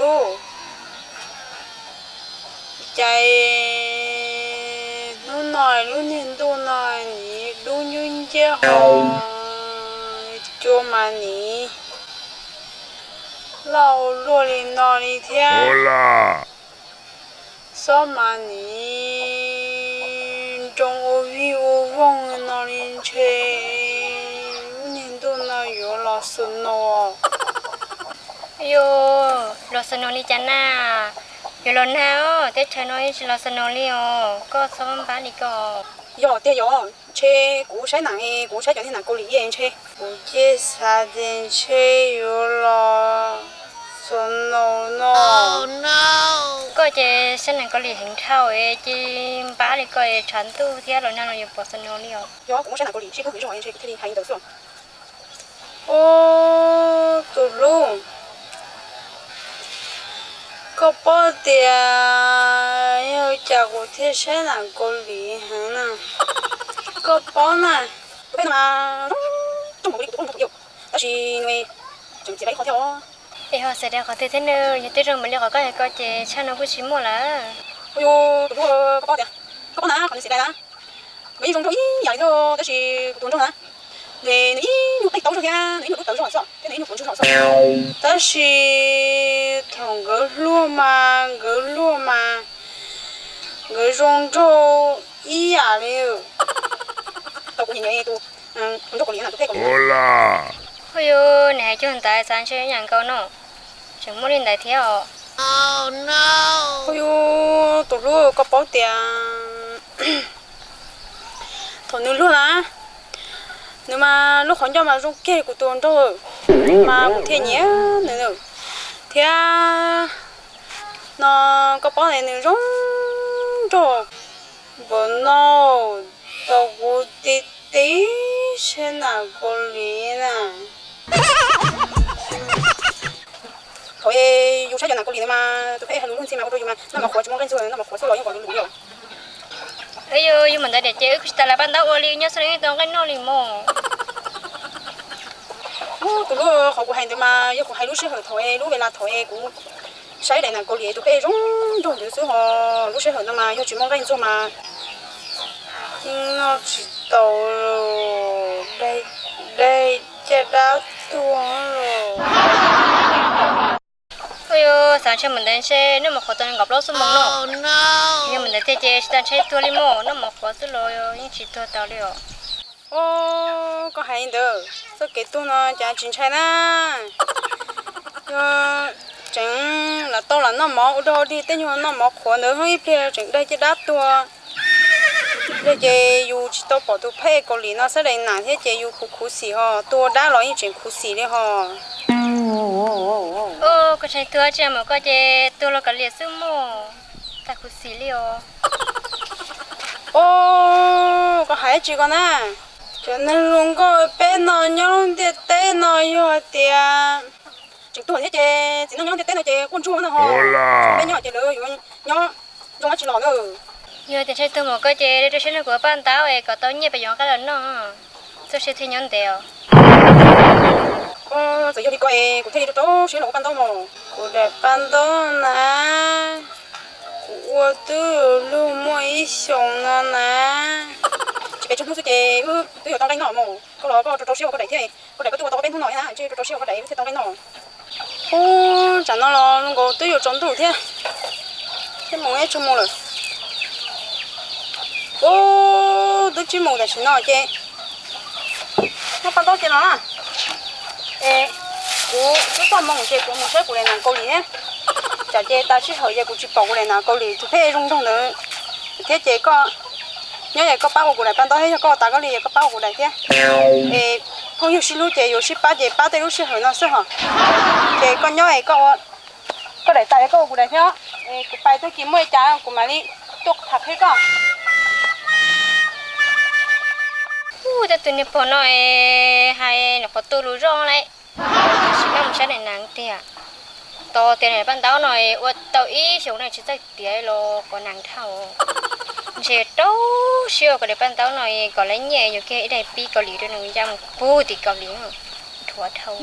Ub, cas hnub no lub niag ntuj no nim dub nciab nciab ho cua mas nim lauj luaj li no li thiab. Xob mas nim nroo ua vij ua voog no li ntshe lub niag ntuj no yuav los snow. Yus, los snow li cas na? Yuav los nag os, teb chaws no yeej tsis los snow li os, koj txhob npab li ko. Yog tiag yog, ntshe kuv saib nam, kuv saib cov niag nam Kaus Lim ntshe, kuv cia xav tias ntshe yuav los snow no. Koj ces saib nam Kaus Lim heev dhau es cia li npab li ko es tshav ntuj thiab los nag no yuav pom snow li os. Yog kuv muab saib nam Kaus Lim sib hlub heev zog ntshe kuv thiaj li hais li ntawd xwb. Ub, tus hlub, koj paub tias yog cas kuv thiaj saib nam Kaus Lim heev na? Koj paub na. Tus peb no mas zoo npaum li kuv tus hlub nrog kuv, tab sis nws tseem txiav ib qho thiab os. Es ho xav tias qhov twg thiab nws, yog twb zoo npaum li qhov koj hais ko ces tshaj no kuj tsis muaj lawm. Ua yus tus hlub, koj paub tias, koj paub na qhov nws xav tias na, nkawd yeej zoo nraug ib yam li thiab, tab sis kuv tus nraug na, nws ib nyuag qeej taub zog thiab nws ib nyuag dub tawv zog xwb thiab nws ib nyuag quav ntswg zog xwb. Tab sis thaum nkawd hluaj mas nkawd hluaj mas nkawd zoo nraug ib yam li. Tau kuv nyiam nyiam tus nraug Kaus Lim na tus peb Kaus Lim. Ua yus, nws hais cuag ntawd xav ntshe yam nkaus no, tseem muaj li ntawd thiab os. Ua yus tus hlub, koj paub tias thaum nws luag na, nws mas lub qhov ncauj mas zoo kiag kuv tus nraug, mas kuv thiaj nyiam nws thiab. No koj paub tias nws zoo nraug npaum no, tau kuv tib tib saib nam Kaus Lim na. Thaum yus saib cov nam Kaus Lim ntawd mas tus pheej hais lus luag ntxhi mas ua rau yus mas noj mov qhuav tsis muaj nqaij ntxuag, noj mov qhuav xwb los yeej qhuav lus lus li os. Yus mus ntawd tiam ces wb kuj tsis tas las paj ntaub ua li, nyob xwb los yeej tau nqaij noj li mog. Ub, tus hlub, qhov kuv hais ntawd mas yog kuv hais lub sij hawm thaum es lub ves las thaum es kuv saib daim nam Kaus Lim tus pheej zoo nraug ntawd xwb ho. Lub sij hawm no mas yog tsis muaj nqaij ntxuag mas yeej noj tsis tau, daig caj dab tuag lawm. Ua yus, xav ntshe mus ntawd ntshe noj mov qhuav tau nees nkaum plaub xuab moos no. Yog mus ntawd tiag ces tsis tas ntshe tuag li mog, noj mov qhuav xwb los yeej tsis tuag tau li os. Ub, koj hais li ntawd, txoj kev tuag no cas tsis ntshai na. Yog tseem lam tau lam noj mov ua dog dig tej nyuag noj mov qhuav ntawd ib pliag tseem daig caj dab tuag. Yog ces yus tsis tau pom tus pheej Kaus Lim no saib daim nam thiab ces yus khuv khuv xim ho, tuag dab los yeej tseem khuv xim li ho. Ub, koj tseem tuag tsis mus koj ces tuag los kav liam xwb mog, tag khuv xim li os. Ub, koj hais tsis ko na. Cov neeg hluas nkauj peb no nyob lub ntiaj teb no yog hais tias tseem tuag thiab ces txiv neej nyob lub ntiaj teb no ces quaj ntsuag no ho. Peb nyob ces lawv yuav nyob zoo dab tsi los na. Yog tias ntshe tuag mus koj ces rau siab nrog kuv ua paj ntaub es kom tau nyiaj pes yuav nqaij los noj, txoj sia thiaj nyob ntev os. Txawm yog li ko es kuv thiaj li rau rau siab los ua paj ntaub no. Kuv daim paj ntaub na, kuv ua twb luag muaj ib xyoos no na. Tsis pes tsawg hnub xwb ces wb twb yuav tau nqaij noj mus. Koj los koj rau rau siab ua koj daim thiab, koj daim koj twb ua tau ob peb hnub no thiab, ntshe rau rau siab ua koj daim wb thiaj tau nqaij noj. Ub, tsam no los zoo nkaus twb yuav tsaus ntuj thiab, thiab mus ib tsug mus lawm. Ub, twb tsis mus tam sim no ces muab paj ntaub cia no na. Es kuv twb txoj hmoo ces kuv mus saib kuv daim nam Kaus Lim thiab. Tsam ces tas sij hawm ces kuv tsis pom kuv daim nam Kaus Lim tus pheej zoo nraug ntawd thiab ces koj nyob es koj pab ua kuv daim paj ntaub thiab, yog koj ua tas koj li es koj pab ua kuv daim thiab. Es phooj ywg sib hlub ces yuav sib pab ces pab tej lub sij hawm no xwb hos. Ces koj nyob es koj ua koj daim tas es koj ua kuv daim thiab. Es kuv pais tag kis muaj li cas kuv mam li tuaj tham qhia koj. Ub, tej tus niag pog no es hais nyuam qhuav tu lus zoo lawm. Sim no mus saib daim nam tiag. Tos tias daim paj ntaub no ua tau ib xyoos no tsis txawj tiav los qhuav nam dhau. Ntshe rau siab ua kom daim paj ntaub no kom lawv nyiaj yuav kiag ib daim pib Kaus Lim rau nws ya mus pug tim Kaus Lim no. Dhuav dhau.